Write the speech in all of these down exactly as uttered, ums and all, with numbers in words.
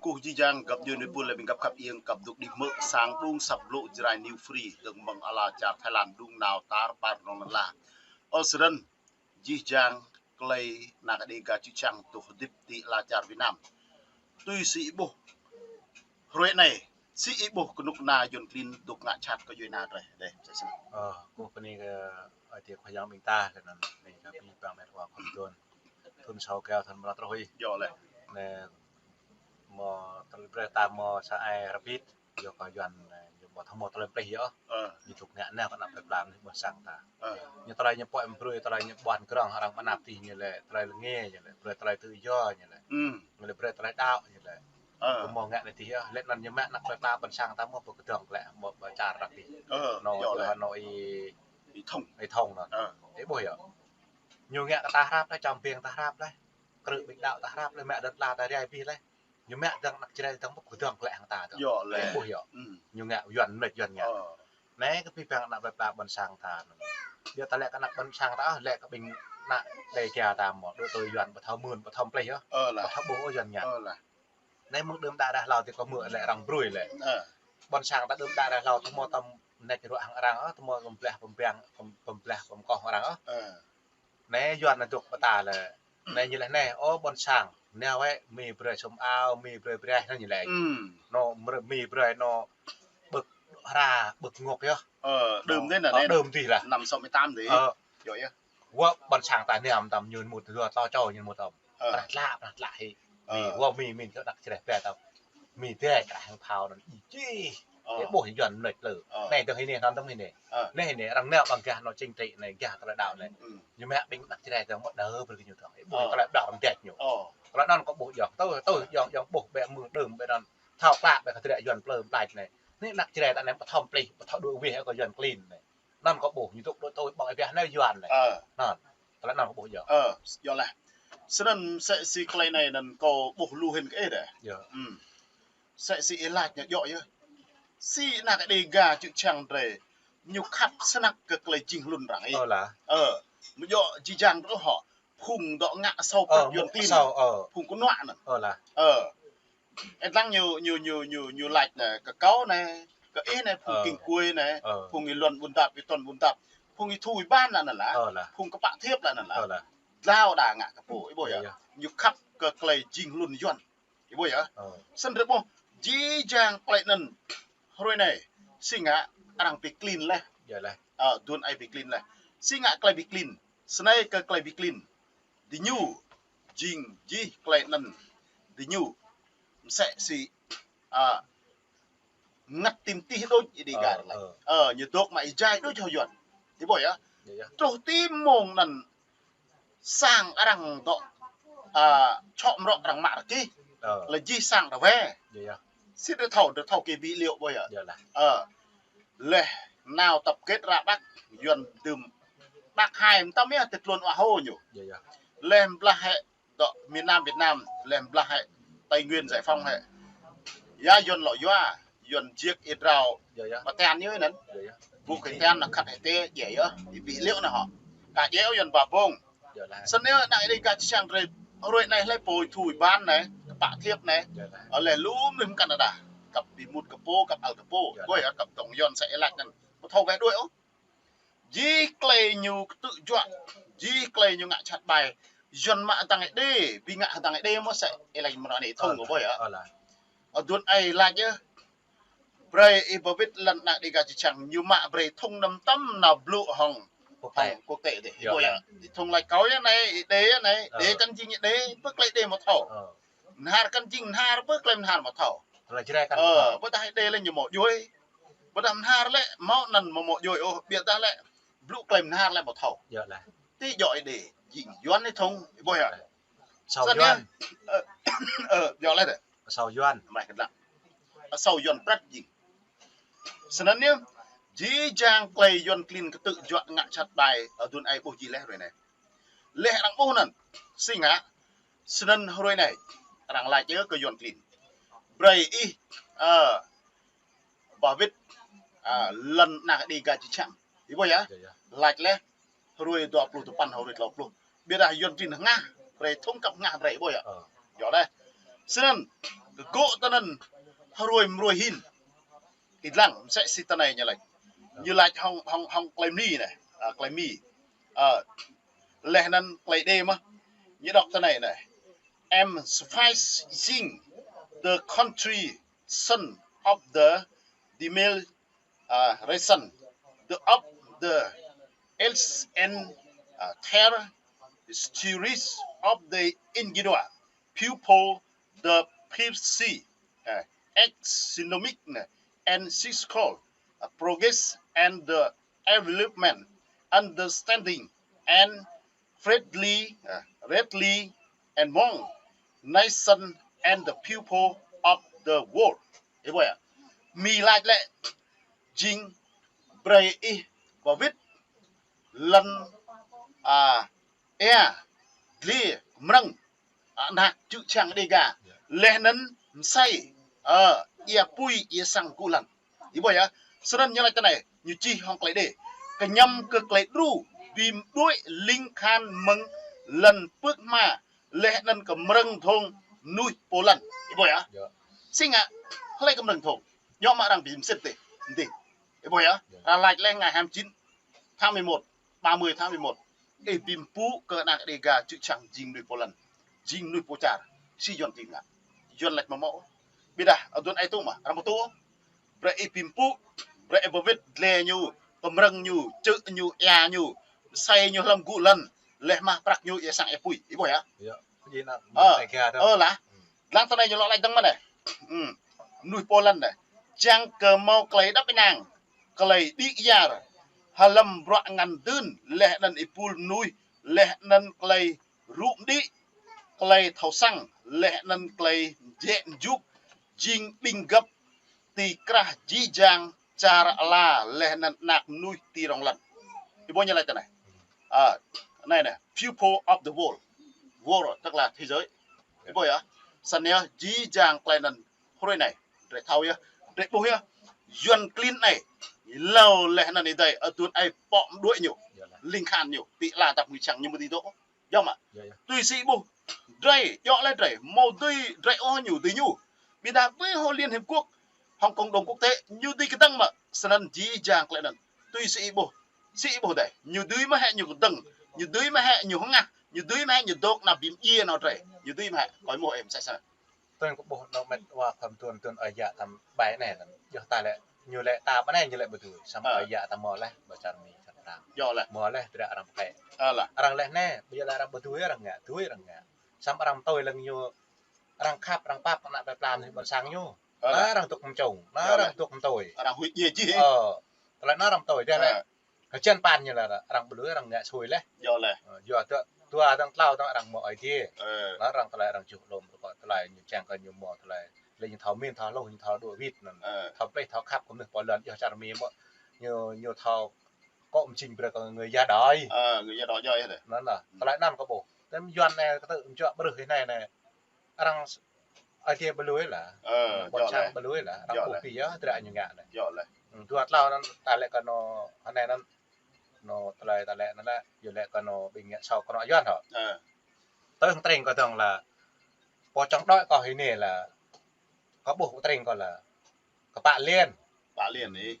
Kơkuh jih jang găp djuai ƀing pul lĕ ƀing găp khăp iêng găp dŏ đĭ mơ̆ sang đung săp blŭ Jrai New Free dơ̆ng mơ̆ng ala čar Thái Lan đung nao tar păr nong lăn la. Ơ sơrăn jih jang klei ană Đêga čư̆ čhiăng dŏ hơdip ti ala čar Việt Nam. Tui si ih ƀuh hrơi anai, si ih ƀuh kơnuk kơna Yuăn klin dŏ ngă jhat kơ djuai ania drei. Dêh, msĕ snăn. Ơ, kơkuh bơni kơ Ơi Adai Khua Yang ƀing ta, lĕ anăn bơni kơ abih bang met wa khŏm tuôn. Thŭn sa rơgao thŭn mrâo truh ih. Yơh lĕ. Anai mơ̆ tơlơi brơi ta mơ̆ sa ai rơbit. Yua kơ Yuăn, ơ, ñu ƀu thâo mơ̆ tơlơi plih yơh. Ơ. Ñu dŏ ngă nao kơ ană plei pla anai ƀôn sang ta. Ơ. Ñu tơlơi ñu pơhiăp brơi, tơlơi ñu ƀuăn grŏng arăng ƀu anăp tih ñu lĕ, tơlơi lênge ñu lĕ, brơi tơlơi tự do ñu lĕ. Ư. Ñu lĕ brơi tơlơi đaŏ ñu lĕ. Ơ. Kơ mơ̆ ngă anai tih yơh, lĕ anăn ñu mă ană plei pla ƀôn sang ta mơ̆ ƀu kơdơ̆ng klĕ, ƀu, ƀu čar ră tih. Ơ, nô yơh lĕ. Hà Nội ih thŏng. Ih thŏng anăn. Ơ. Ih ƀuh yơh. Ñu ngă kơ ta hrăp lĕ, čăm ƀing ta hrăp lĕ. Krư̆ ƀing đaŏ ta hrăp lĕ, mă đơ̆ng tla ta rai bih lĕ. Ñu mă dơ̆ng ană Jrai dơ̆ng ƀu kơdơ̆ng klĕ hăng ta dơ̆ng. Yơh lĕ. Ih ƀuh yơh. Ư. Ñu ngă Yuăn mlĕč Yuăn ngă. Ơ. Anai kơ abih bang ană plei pla ƀôn sang ta. Yua ta lĕ kơ ană ƀôn sang ta, lĕ kơ ƀing ană Đêga ta mơ̆, dŏ tui Yuăn ƀu thâo mưn, ƀu thâo plih yơh. Ơ lah. Ƀu thâo ƀuh ôh Yuăn ngă. Ơ lah. Anai mơ̆ng đưm đă đah hlâo tih kơ mơ̆ lĕ arăng brơi lĕ. Ơ. Ƀôn sang ta đưm đă đah hlâo tơ mơ̆ tơm nĕč ruă hăng arăng ôh, tơ mơ̆ kơm blah pơm bang, kơm, kơm blah kơm koh arăng ôh. Ơ. Anai Yuăn anai dŏ pơtă lĕ. Anai ñu lĕ anai, ơ ƀôn sang, nao wĕ, mi brơi sum ao, mi brơi brơi anai ñu lĕ. Ư. Nô, mrơ-, mi brơi nô ƀơ̆k hra, ƀơ̆k ngŏk yơh. Ơ, đưm nô, dih anăn, ơ, anai. Đưm dih lah. Năm sáu mươi tám dih. Ơ. Yơh yơh. Wă ƀôn sang ta niam tơm ñu mŭt, dua tlâo čô ñu mŭt tơm. Ơ. Prah tlă, prah tlă hĭ. Ơ. Mi, wă mi, mi, čô ană Jrai pia tơm. Mi dêh krah hăng phao anăn ih čih. Ơ. Ih ƀuh Yuăn mlĕč lĕ. Ơ. Anai dơ̆ng hĭ anai, anăn dơ̆ng hĭ anai. Ơ. Anai hĭ anai, arăng nao ƀăng gah anŏ chính trị anai, gah tơlơi đaŏ anai. Ư. Ñu mă ƀing ană Jrai dơ̆ng ƀu đaŏ brơi kơ ñu dơ̆ng. Ih ƀuh, ơ, tơlơi đaŏ arăng dêh ñu. Ơ. Tơlơi anăn kâo ƀuh yơh. Tui, tui, yơ̆ng, yơ̆ng ƀuh ƀĕ mơ̆ng đưm ƀĕ anăn. Thâo klă ƀĕ kơ drei Yuăn plư mplač anai. Anai ană Jrai ta anai ƀu thâo plih, ƀu thâo đuaĭ wĕh kơ Yuăn klin anai. Anăn kâo ƀuh, ñu dŏ đuaĭ tui ƀơ̆ng ih ƀiă anai Yuăn anai. Ơ. Anăn. Tơlơi anăn kâo ƀuh yơh. Ơ, yơh lah. Snăn msĕ si klei anai anăn kâo ƀuh lu hĭn kơ ih dêh. Yơh. Ư. Msĕ si ih lač ñu djŏ yơh. Si ană Đêga čư̆ čhiăng drei ñu khăp snăk kơ klei jing hlŭn arăng ih. Ơ lah. Ơ, mơ̆ djŏ jih jang truh hŏ. Phung dŏ ngă asâo, ơ, prăk Yuăn klin. Asâo, ơ. Phung kơnuă anăn. Ơ lah. Ơ. Ih lăng ñu, ñu, ñu, ñu, ñu lač anai, kơ kâo anai, kơ ih anai, phung, ơ, King Kuê anai, ơ, phung ih Luăn Ƀuôn Dap, ih Tuăn Ƀuôn Dap, phung ih Thu ih Ban anăn lah. Ơ lah. Phung kơ Pă Thiêp anăn lah. Ơ lah. Dlao đa ngă kơ pô, ih ƀuh yơh. Yơh, yơh. Ñu khăp kơ klei jing hlŭn Yuăn. Ih ƀuh yơh. Ơ. Snăn drei ƀuh, jih jang klei anăn hrơi anai, si ngă arăng bi klin leh. Yơh leh. Ơ, aduôn ai bi klin leh. Si ngă klei bi klin. Snei kơ klei bi klin. Diñu, jing jih klei anăn. Diñu, msĕ si, ơ, ngă tim tih đôč ih Đêga leh. Ơ, ơ. Ơ, ñu dŏ mă ih jai đôč hŏ Yuăn. Ih ƀuh yơh. Yơh, yơh. Truh ti mông anăn sang arăng dŏ, ơ, čŏk mrŏ arăng mă rơkih. Ơ. Leh jih sang ta wĕ. Yơh, yơh. Si drei thâo, drei thâo kơ bi liu ƀuh yơh. Yơh lah. Ơ. Leh nao tập kết ra Bắc, Yuăn đưm Bắc hai mtam yơh, ti tluôn Wa Hô ñu. Yơh, yơh. Leh blah hĕ dŏ miền Nam Việt Nam, leh blah hĕ Tây Nguyên giải phóng hĕ. Ya Yuăn lŏ yua, Yuăn jiêk ih drao. Yơh, yơh. Ba tian ñu anăn. Yơh, yơh. Ƀu kơ tian anăn khăt hĕ tê, djai yơh. Ih bi liu anăn hŏ. Ka djai Yuăn ba bông. Yơh lah. Snăn ană Đêga čư̆ čhiăng drei hrơi anai leh pô ih Thu ih Ban anai, kơ Pă Thiêp anai. Yơh lah. Ơ leh lŭm leh mkăn đa. Kăp bi mŭt kơ pô, kăp ăl kơ pô. Yơh lah. Ƀuh yơh, kăp tŏng Yuăn sa ih lač anăn. Ƀu thâo wĕ đuaĭ ôh. Jih klei ñu ktư̆ juă, jih klei ñu ngă jhat ƀai. Yuăn mă hơdăng Êđê, bi ngă hơdăng Êđê mơ̆ sĕ, ih lač mrâo anei thŏng kơ ƀuh yơh. Ơ lah. Aduôn ai lač yơh. Brei ih ba wĭt lăn ană Đêga čư̆ čhiăng, ñu mă brei thŏng năm tăm nao blŭ hŏng quốc tế. Hŏng quốc tế dih. Yơh. Ƀuh yơh. Ih thŏng lač kâo yơh anei, Êđê yơh anei, Êđê kăn jing Êđê, ƀu klei Êđê mơ̆ thâo. Mnhar kăn jing mnhar, ƀu klei mnhar mơ̆ thâo. Tơlơi Jrai kăn thâo. Ơ, ƀôdah Êđê lĕ ñu mâo djuai. Ƀôdah mnhar lĕ mâo anăn mâo, mâo djuai ôh, ƀiădah lĕ blŭ klei mnhar lĕ ƀu thâo. Yơh lah. Ti djŏ Êđê, jing Yuăn ih thŏng, ih ƀuh yơh. Asâo Yuăn. Ơ, ơ, djŏ leh dih. Asâo Yuăn. Mă kơ dlăng. Asâo Yuăn prăk jing. Snăn yơh, jih jang klei Yuăn klin ktư̆ juă ngă jhat ƀai, aduôn ai ƀuh jih leh hrơi anei. Leh arăng ƀuh anăn, si ngă, snăn hrơi anei, arăng lač yơh kơ Yuăn klin. Brei ih, ơ, ba wĭt, ơ, lăn ană Đêga čư̆ čhiăng. Ih ƀuh yơh? Yơh, yơh. Lač leh, hrơi dua pluh tơpăn, hrơi tlâo pluh. Ƀiădah Yuăn klin hngah, brei thŏng kăp hngah brei, ih ƀuh yơh? Ơ. Djŏ leh. Snăn, Kơ gŏ tơ anŭn hruê mrô hin. Ih lăng, msĕ si tơ anai ñu laĭ. Ñu laĭ hŏng, hŏng, hŏng klei Mi anai. A, klei Mi. A, laih anŭn klei Êđê mơ̆n. Ñu đŏk tơ anai anai. Emphasizing the contrition of the demil uh, reason the, of the else and uh, terror series of the individual people, the P C, uh, economic and physical uh, progress and the development, understanding and friendly, uh, friendly among nation and the people of the world. Ih ƀuh yơh. Mi laĭ lĕ jing brơi ih ba wĭt lŏn, a, ia, dli, mrơ̆ng, a, anak čư̆ čhiăng Đêga. Laih anŭn msĕ, a, ia apui, ia sang gŭ lăn. Ih ƀuh yơh, snăn ñu laĭ tơ anai, ñu čih hŏng klei Êđê. Kñăm kơ klei đru, bi mđuĕ ling khan mơ̆ng lŏn pưk hma, laih anŭn kơ mrơ̆ng dhŏng mnuih pô lăn. Ih ƀuh yơh. Yơh. Si ngă, hlơi kơ mrơ̆ng dhŏng. Ñu mă arăng bi msĕ tĕ. Ntĭ. Ih ƀuh yơh. Yơh. Arăng laĭ lĕ ngày hai mươi chín tháng mười một, ba mươi tháng mười một. Ih bi mpŭ kơ anak Đêga čư̆ čhiăng jing mnuih pô lăn. Jing mnuih pô čar. Si Yuăn či ngă. Yuăn laĭ mơ̆ mơ̆. Ƀiădah, aduôn ai tŭ mơ̆, arăng ƀu tŭ. Brơi ih bi mpŭ, brơi ih ba wĭt dlai ñu, kơ mrơ̆ng ñu, čư̆ ñu, ia ñu, msĕ ñu hlăm gŭ lăn, laih mă prăk ñu ia sang ia apui. Ih ƀuh yơh. Yơh, jing ană Đêga tơ. Ơ lah. Lăng tơ anai ñu lŏ laĭ dơ̆ng mơ̆n anai. Mnuih pô lăn anai. Čang kơ mâo klei đăp ênang, klei đĭ kyar, hlăm bruă ngăn dưn, laih anŭn êpul mnuih, laih anŭn klei rŭ mđĭ, klei thâo săng, laih anŭn klei jĕ mjuk, jing ƀing găp ti krah jih jang čar ala, laih anŭn anak mnuih ti rŏng lăn. Ih ƀuh ñu laĭ tơ anai. A, anai anai, people of the world. World, tức là thế giới. Ih ƀuh yơh. Snăn yơh, jih jang klei anŭn hruê anai. Drei thâo yơh, drei ƀuh yơh. Yuăn klin anai. Hlâo laih anŭn ih dai, aduôn ai pŏk mđuĕ ñu. Ling khan ñu, ti ala tăp ngui čang ñu mơ̆ ti dŏ. Yơh mă. Yơh, yơh. Tui si ih ƀuh. Drei, yơh lĕ drei. Mâo dưi, drei ôh ñu, dưi ñu. Ƀiădah ƀơi hŏ Liên Hiệp Quốc, hŏng cộng đồng quốc tế, ñu dưi kơdơ̆ng mơ̆. Snăn jih jang klei anŭn. Tui si ih ƀuh. Si ih ƀuh dai. Ñu dưi mơ̆ hĕ ñu kơdơ̆ng. Ñu dưi mơ̆ hĕ ñu hngah. Ñu dưi mơ̆ hĕ ñu dŏ nao bi mdjiê nao drei. Ñu dưi mơ̆ hĕ. Kơ ih ƀuh ih msĕ snăn. Tơl kơ ƀuh nao met wa khŏm tuan tuan ơi yă tam bai anai lăm. Yơh ta lĕ, ñu lĕ ta ƀơi anai ñu lĕ ƀu dưi. Samơ̆ ơi yă ta mơ̆ leh, ƀơi čar Mi, čar Prang. Yơh leh. Mơ̆ leh, ƀiădah arăng pơkĕ. Ơ lah. Arăng leh anai, ƀiădah arăng ƀu dưi arăng ngă, dưi arăng ngă. Samơ̆ arăng tui lăng ñu, arăng khăp, arăng pap, ană plei pla ñu ƀơi sang ñu. Ơ lah. Anai arăng dŏ mčông, anai arăng dŏ mtui. Arăng huĭ djiê jih. Ơ, tơlơi anai arăng mtui, dih lĕ. Hơjăn păn ñu lĕ, arăng ƀu dưi arăng ngă sui leh. Yơh leh. Ơ, yua tơ, dua dơ̆ng tlâo dơ̆ng arăng mơ̆ Ơi Adai. Ơ. Leh arăng tơlơi arăng juh lŏm, rơkâo tơlơi ñu čang kơ ñu mơ̆ tơlơi. Leh ñu thâo min, thâo hluh, ñu thâo đuaĭ wĭt anŭn. Ơ. Thâo pleh, thâo khăp kơ mnuih pô lăn, yua čar Mi mơ̆. Ñu, ñu thâo kơ mjing brơi kơ người da đói. Ơ, người da đói yơh dih. Anŭn lah, tơlơi anŭn kơ ƀuh. Tơm Yuăn anai, kơ tơ̆ mjua brơi hĭ anai anai. Arăng Ơi Adai ƀu lui lah. Ơ, ƀuh čang ƀu lui lah. Arăng ƀuh pia, tơdah ñu ngă anai. Yơh leh. Dua tlâo anŭn, ta lĕ kơ anŏ, anai anŭn. Anŏ tơlơi ta lĕ anŭn lĕ, yua lĕ kơ anŏ ƀing ngă sâu kơ anŏ Yuăn hŏ. Ơ. Tơl hăng tring kơ dơ̆ng lah, pô chống đối kơ hĭ anai lah, kơ ƀuh tring kơ lah, kơ pă Liên. Pă Liên ih.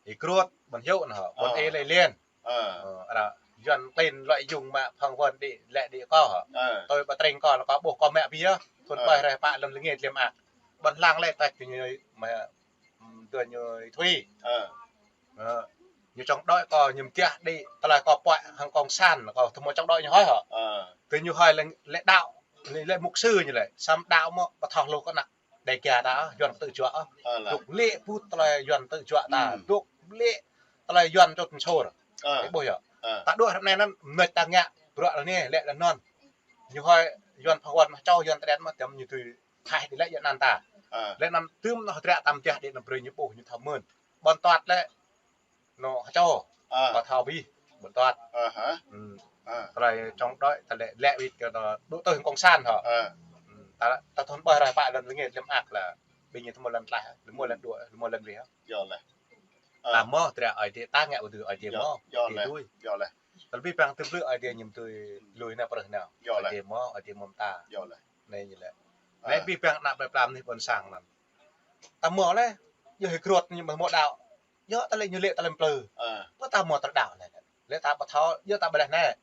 Ih krut, ƀôn hiu anŭn hŏ, ƀôn ih lĕ Liên. Ơ. Ơ, arăng Yuăn klin lŏi yung mă phang wơ̆n đĭ, lĕ đĭ kơ hŏ. Ơ. Tui ƀă tring kơ lah kơ ƀuh kơ mă pia, thun ƀai rai pă lăm lĕ ngĕt lĕ mă. Ƀôn hlang lĕ tăt ñu mă, ưm, dua ñu thui. Ơ. Ơ, ñu chống đối kơ ñu mtiah đĭ, tơlơi kơ pơhiăp hăng cộng sản, kơ thâo mơ̆ chống đối ñu hơi hŏ. Ơ. Tơ ñu hơi lĕ, lĕ đạo, lĕ, lĕ mục sư ñu lĕ, samơ̆ đạo mơ̆, ƀu thâo hluh kơ ană Đêga ta, Yuăn kơ tơ̆ juă. Ơ lah. Dŏ lĕ put tơlơi Yuăn kơ tơ̆ juă ta, dŏ lĕ tơlơi Yuăn čŏt msur. Ơ. Ih ƀuh yơh. Ơ. Ta đuaĭ hrăm anai anŭn, mơ̆ ta ngă, bruă lĕ anai, lĕ lĕ anŭn. Ñu hơi Yuăn phao wơ̆n mă čô Yuăn tơđen mă, tơm ñu tui thâo tơlơi Yuăn anăn ta. Ơ. Lĕ anŭn tơm anŏ hơdră tam tiah đĭ anŭn brơi ñu ƀuh ñu thâo mơ̆n. Ƀôn tuăt lĕ anŏ hơčô. Ơ. Ƀu thâo bih, ƀôn tuăt. Ơ hă. Ơ. Tơlơi chống đối, tơlơi lĕ wĭt kơ anŏ dŏ tui cộng sản hŏ. Ơ. Ta, ta thun ƀai rai pă lăn lĕ ngĕt lĕ mă lah. Ƀing ñu thâo mơ̆ lăn tlaih, lĕ mơ̆ lăn đuaĭ, lĕ mơ̆ lăn wĭt hŏ. Yơh leh. Ơ. Ta mơ̆, tơdah Ơi Adai ta ngă ƀu dưi Ơi Adai mơ̆. Yơh leh. Yơh leh. Tơlơi ƀing tơm lui Ơi Adai ñu tui lui anai prơh anai. Yơh leh. Ơi Adai mơ̆, Ơi Adai mơ̆ ta. Yơh leh. Anai ñu lĕ. Anai ƀing ană plơi pla anih ƀôn sang anŭn. Ta hmâo lĕ, yua hĭ grot ñu ƀu hmâo đaŏ. Yua ta lĕ ñu lĕ ta lĕ plư. Ƀu ta hmâo tơlơi đaŏ lĕ. Lĕ ta ƀu thâo, yua ta ƀu lĕ anai.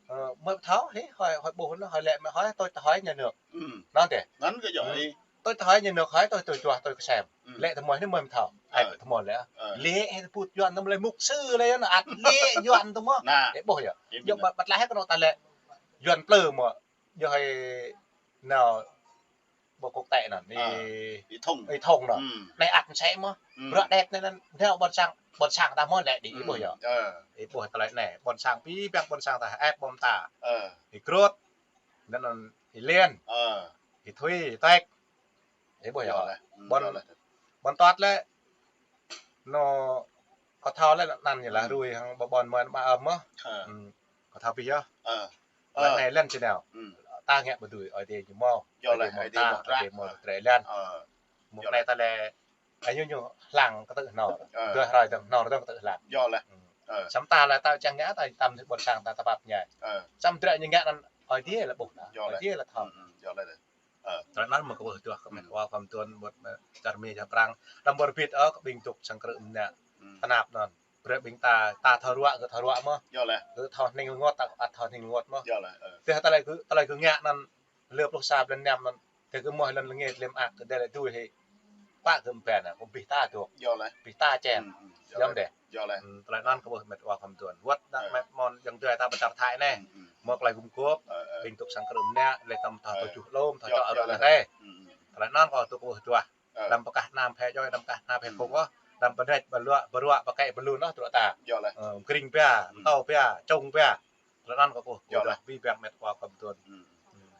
Ơ, mơi ƀu thâo, hĭ, hơi, hơi ƀuh anŭn, hơi lĕ, mơi hơi, tui ta hơi nhà nước. Anŭn tĕ. Anŭn kơ yua hĭ. Tui ta hơi nhà nước hơi, tui, tui juă, tui kơsem. Lĕ ta mơi anai mơi ƀu thâo. Ai ƀu thâo mơi lĕ. Lĕ, hĭ, put Yuan tơm lĕ mục sư lĕ, anŭn ăt lĕ Yuan tơm mơ̆. Anai. Ê, ƀuh yơh. Yua ƀu, ƀu tlaih kơ anŏ ta lĕ. Yuan plư mơ̆. Yua hĭ nao ƀu kŏk tĕ anŭn, ih, ih thông. Ih thông anŭn. Anai ăt mơsĕ mơ̆. Bruă đet anai anŭn, nao ƀôn sang, ƀôn sang ta mơ̆ lĕ đĭ, ih ƀuh yơh. Ih ƀuh tơlơi anai, ƀôn sang ƀing, ƀing ƀôn sang ta, ĕp ƀom ta. Ih grot, anŭn anŭn, ih Liên. Ih Thùy, ih Tĕk. Ih ƀuh yơh. Ƀôn, ƀôn Tuăt lĕ, anŏ kâo thâo lĕ anŭn ñu lah rui hăng ƀôn ƀôn mơ̆n ƀă ơm mơ̆. Kâo thâo pih yơh. Lĕ anai lĕ či nao. Ta ngă ƀu dưi, Ơi Adai ñu hmâo. Yua lĕ Ơi Adai hmâo ta, Ơi Adai hmâo trĕ lĕ. Mơ̆ng anai ta lĕ, ai ñu ñu hlang kơtư̆ hnor. Dua hrơi dơ̆ng hnor dơ̆ng kơtư̆ hlang. Yua lĕ. Samơ̆ ta lĕ ta čang ngă ta tam ƀôn sang ta ta pap ñai. Samơ̆ drơi ñu ngă anŭn Ơi Adai lĕ ƀuh ta. Ơi Adai lĕ thâo. Yua lĕ. Tơlơi anŭn mơ̆ kâo ƀuh tuah kơ met wa khua mơtuan ƀuh met čar Mi čar Prang. Đăm ƀu rơbit ôh kơ ƀing dŏ sang krư̆ mơnă. Tơnap anŭn. Brơi ƀing ta, ta thâo ruă, gơ̆ thâo ruă mơ̆. Gơ̆ thâo hning rơngot, ta ăt thâo hning rơngot mơ̆. Tơdah tơlơi gơ̆, tơlơi gơ̆ ngă anŭn, lơ pluh sa blan năm anŭn. Tơdah gơ̆ mơ̆ lŏn lơngê lem ak, gơ̆ đe lĕ dui hĭ. Pă gơ̆ mơ̆n anŭn, kơ ƀing ta dŏ. Ƀing ta čem. Yua mơ̆n dĕ. Tơlơi anŭn kâo ƀuh met wa khua mơtuan. Wơ̆t đah met mơ̆n yang dui ta ƀu čar Thái anai. Mơ̆ tơlơi gum gôp, ƀing dŏ sang krư̆ mơnă, lĕ tơm thâo tơjuh lŏm, thâo čŏk arăng lĕ. Tơlơi anŭn kâo tŭ kơ ƀuh tuah. Đăm pơkah anăm phe joi, đăm kah anăm phe khung ôh, đăm pơnĕč, pơluă, pơruă, pơkĕ, pơlun ôh truh ta. Ơ, kring pia, mtâo pia, čung pia. Tơlơi anŭn kâo ƀuh, kâo ƀuh ƀing met wa khua mơtuan.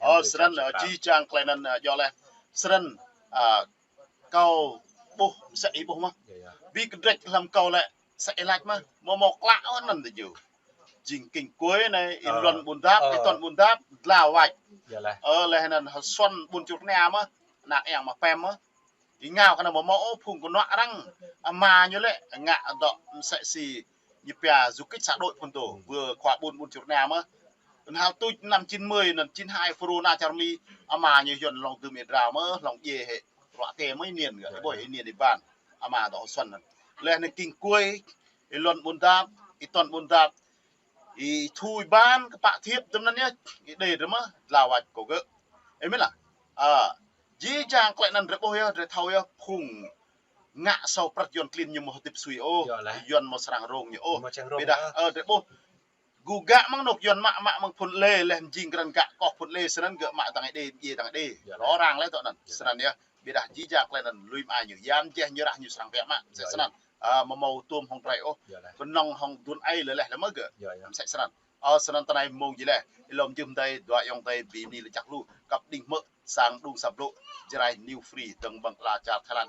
Ơ, snăn, či čang tơlơi anŭn, ơ, yua lĕ. Snăn, ơ, kâo ƀuh, msĕ ih ƀuh mơ̆. Ƀing kơdrĕč hlăm kâo lĕ, msĕ ih lač mơ̆, mơ̆ mơ̆ klă ôh anŭn tơ ñu. Jing King Kuê anai, ih Luăn Ƀuôn Dap, ih Tuăn Ƀuôn Dap, dlao wač. Ơ, leh anŭn hơsuăn ƀuôn Čư̆ Rơnia mơ̆, ană eng mă pem mơ̆. Ih ngă kơ anai mơ̆ mơ̆ ôh phung kơnuă arăng, ama ñu lĕ, ngă dŏ msĕ si ñu pia du kích xã hội phun tô, vừa khua ƀuôn ƀuôn Čư̆ Rơnia mơ̆. Anŭn hal tuč năm chín mươi, anŭn chín hai Corona čar Mi, ama ñu Yuăn hlŏng dưm ih drao mơ̆, hlŏng djiê hĕ, ruă tê mơ̆ ih niên gơ̆, ih ƀuh ih niên ih ƀan, ama dŏ hơsuăn anŭn. Leh anŭn King Kuê, ih Luăn Ƀuôn Dap, ih Tuăn Ƀuôn Dap, ih Thùy Ban, kơ pă Thiêp, tơm anŭn yơh, ih đe drơi mơ̆, dlao wač kơ gơ̆. Ih mĭn lah. Ơ, či čang tơlơi anŭn drơi ƀuh yơh, drơi thâo yơh, phung ngă asâo prăt Yuăn klin ñu mơ̆ hơdip sui ôh, Yuăn mơ̆ srăng rông ñu ôh. Ƀiădah, ơ, drơi ƀuh. Gơ̆ gă mơ̆ng anôk Yuăn mă, mă mơ̆ng phŭn lê, leh mjing krăn gă koh phŭn lê, snăn gơ̆ mă dăng đê, djiê dăng đê. Rŏ răng leh tŏ anŭn. Snăn yơh. Ƀiădah či čang tơlơi anŭn lui mă ñu. Yam jeh ñu rah ñu srăng biă mă. Msĕ snăn. Ơ, mơ̆ mâo tuôm hŏng drơi ôh. Pơnŏng hŏng đuôn ai leh leh leh mơ̆ gơ̆. Msĕ snăn. Ơ, snăn tơnai mông jih leh. Ih lŏm jưh mơdai, dua ayŏng adơi, ƀing ni lĕ čăk lu. Kăp đing hmư̆, sang đung sa blŭ. Jrai New Free, dơ̆ng ƀơ̆ng ala čar Thái Lan.